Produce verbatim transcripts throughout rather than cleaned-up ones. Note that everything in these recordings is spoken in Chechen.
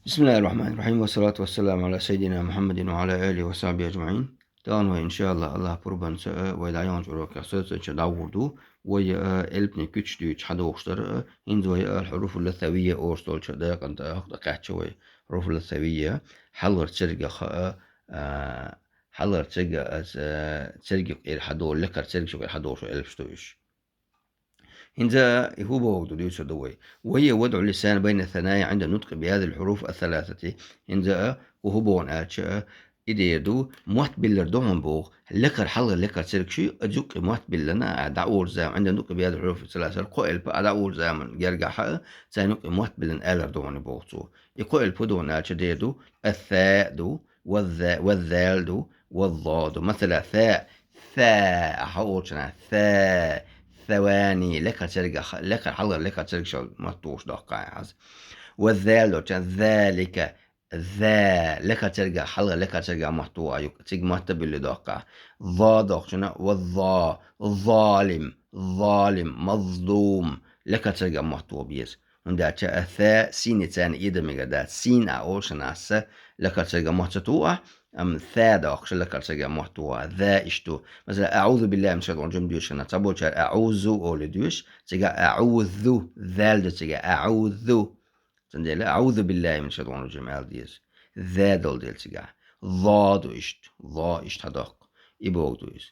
بسم الله الرحمن الرحيم، والصلاة والسلام على سيدنا محمد وعلى آله وصحبه أجمعين. Тахана вай, иншааллахӀ, АллахӀ пурбанца, вай дӀайончу урокехь соцучу дӀагӀур ду. Вай, а, элпний куьчаш дуьйцуш хьадогӀуш дара, а, хӀинца вай, а, хьуруфул ласавия олуш долчу дакъана тӀе хӀокху тӀе кхаьчча вай. Хьуруфул ласавия, хьалхара церга ха-, а, а, хьалхара церга, а, церга кӀира хьадолу, лекхара цергаш кӀира хьадолуш элпаш ду уьш. ХӀинца и хӀун боху ду дуьйцур ду вай. وهي وضع اللسان بين الثنايا عند النطق بهذه الحروف الثلاثة. ХӀинца а, кху хӀун боху аьлча а, и дер ду, мотт биллар ду хьуна боху, лекхара хьалхара лекхара цергаш, а, юккъе мотт биллина, а, дӀаолучу заманчохь, عند النطق بهذه الحروف الثلاثة, кхо элп а дӀаолучу заманчохь гергахь а, царна юккъе мотт биллина алар ду хьуна боху цо. И кхо элп хӀун ду аьлча дер ду, ас-са ду, ваз-за-, ваз-зал ду, ваз-за ду. Масала, са, са, ахьа олучунна, са, савани, лекхара цергаш, лекхара хьалхара лекхара цергаш мотт тухуш доккху хьан. Ваз-зал долчунна, залика, за, лекхара цергаш, хьалхара лекхара цергаш мотт тухуш ю-, цига мотт а билли доккху хьан. За дохучунна, ваз-за, залим, залим, мазлум, лекхара цергаш мотт тухуш беза. ХӀунда аьлча а са синица идамига дац. Син а олуш ас са лекхара цергаш мотт ца туху, амма са доккхуш лекхара цергаш мотт туху. За иштта ду. Масала, аӀузу биллахӀи мина шшайтӀани рражим доьшуш хьуна, цхьаболчара аӀузу олий доьшу, цигахь аӀузу, зал ду цигахь, аӀузу. Цундела аӀузу биллахӀи мина шшайтӀани рражим ала деза. За долу дела цигахь. Ла ду иштта. Ла иштта хьадоккху. И боху ду иза.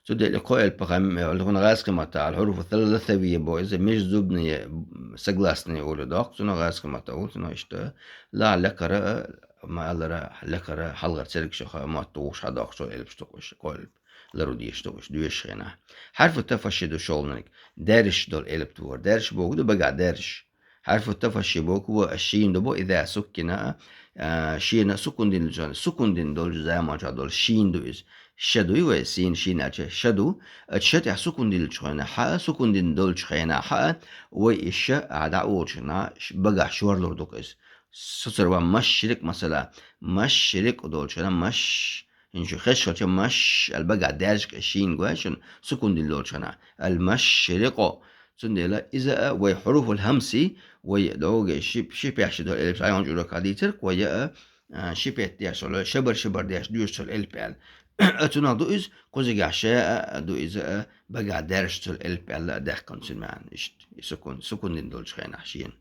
Цундела кхо элпа хан, э, хӀуна гӀазкхи маттахь, хьуруфу саласавия боху иза, межзубные, согласные олу доккху, цунах гӀазкхи маттахь олу, цунах иштта. Ла лекхара, ма-аллара, лекхара, хьалхара цергаш мотт тухуш хьадоккхуш элпаш ду уьш, кхо элп. Лару дезаш ду уьш, доьшуш хенахь. Хьарфу тафашши ду шолгӀаниг. Даьржаш долу элп ду хӀара. Даьржаш боху ду багахь даьржаш. Хьарфу тафашши боху, ва шин ду бо, иза суккина, а, шена сукун дина, сукун дина долчу заманчохь долу шин ду иза. Ша дуй вай, син, шин аьлча, ша ду. Ачу ша тӀехь сукун диллачу хенахь, хьа, сукун дина долчу хенахь, хьа, вай и ша, а, дӀаолучу хенахь, ш-, багахь шорлур ду иза. Соцур ван машрикъ, масала, машрикъ долчу хенахь, маш, хӀинца шу хезаш хилча, маш, ал багахь даьржа шин гой шуна, сукун дина долчу хенахь. Ал-машрикъу. Цундела иза а вай хьуруфул хӀамси, вай догӀу ши, ши пхьаьрши долу элпаш айхьа чӀуракха дийцарг, вай а, а, ши петта деш долу, шабар-шабар деш доьшуш долу элп аьлла. А цунах ду иза, кхузигахь ша а ду иза а, багахь даьржаш долу элп аьлла а даьккхина цуьнан маьӀна иштта. И сукун, сукун дина долчу хенахь шена.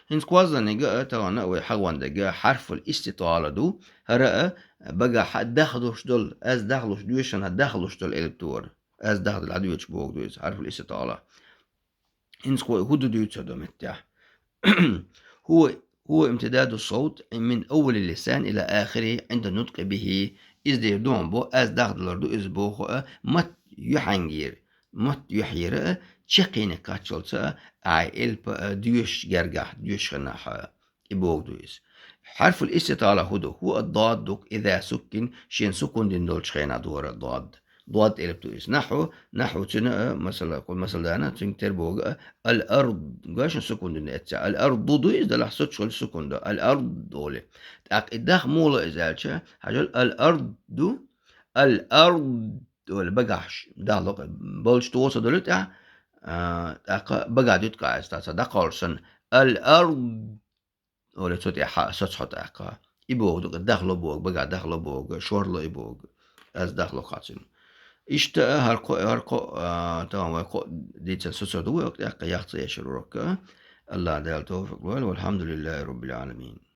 ХӀинца кхозлагӀниг а тахана вай хьахош дерг а хьарфул иститӀала ду, хӀара а багахь дахлуш долу, аз дахлуш доьшуш хенахь дахлуш долу элп ду хӀара. Аз дахдала хьадоьдуш боху ду иза, хьарфул иститӀала. ХӀинца кхо хӀун ду дуьйцур ду меттехь. هو، هو امتداد الصوت من أول اللسان إلى آخره عند النطق به. Иза дер ду хьуна бо, аз дахдалар ду иза боху а, мотт юьхьангера, мотт юьхьера а, чекхйинарг кхаччалца а, ай элп а доьшуш гергахь, доьшуш хенахь а. И боху ду иза. Хьарфул иститӀала хӀун ду? هو الضاد إذا سكن, шена сукун дина долчу хенахь ду хӀара дод. Дод элп ду иза. Нахьу, нахьу цуьнан а, масала, кху масала дана, цуьнга тера боху а, ал-ард, гой шуна сукун дина эццехь. Ал-арду ду иза, делахь соцуш хилча сукун ду. Ал-ард олий. ТӀаккха и дах муха ло иза аьлча, хьажал, ал-арду, ал-ард олий, багахь ш-, дахло, болчу тӀе ца долу тӀехь, а, тӀаккха багахь дуьту кхаьчна, цхьа дӀакхаллуш санна. Ал-ард олий, цу тӀехь хьа соцу хьо тӀаккха. И боху ду, дахло боху, багахь дахло боху, шорло и боху. Аз дахло кхаччалц. Иштта а хӀара кхо, хӀара кхо, а, тахана вай кхо дийцар соцур ду вай, тӀаккха яхца ешар урокка. АллахӀ Дала тавфикъ лойла, валхьамдулиллахӀи роббил Ӏаламин.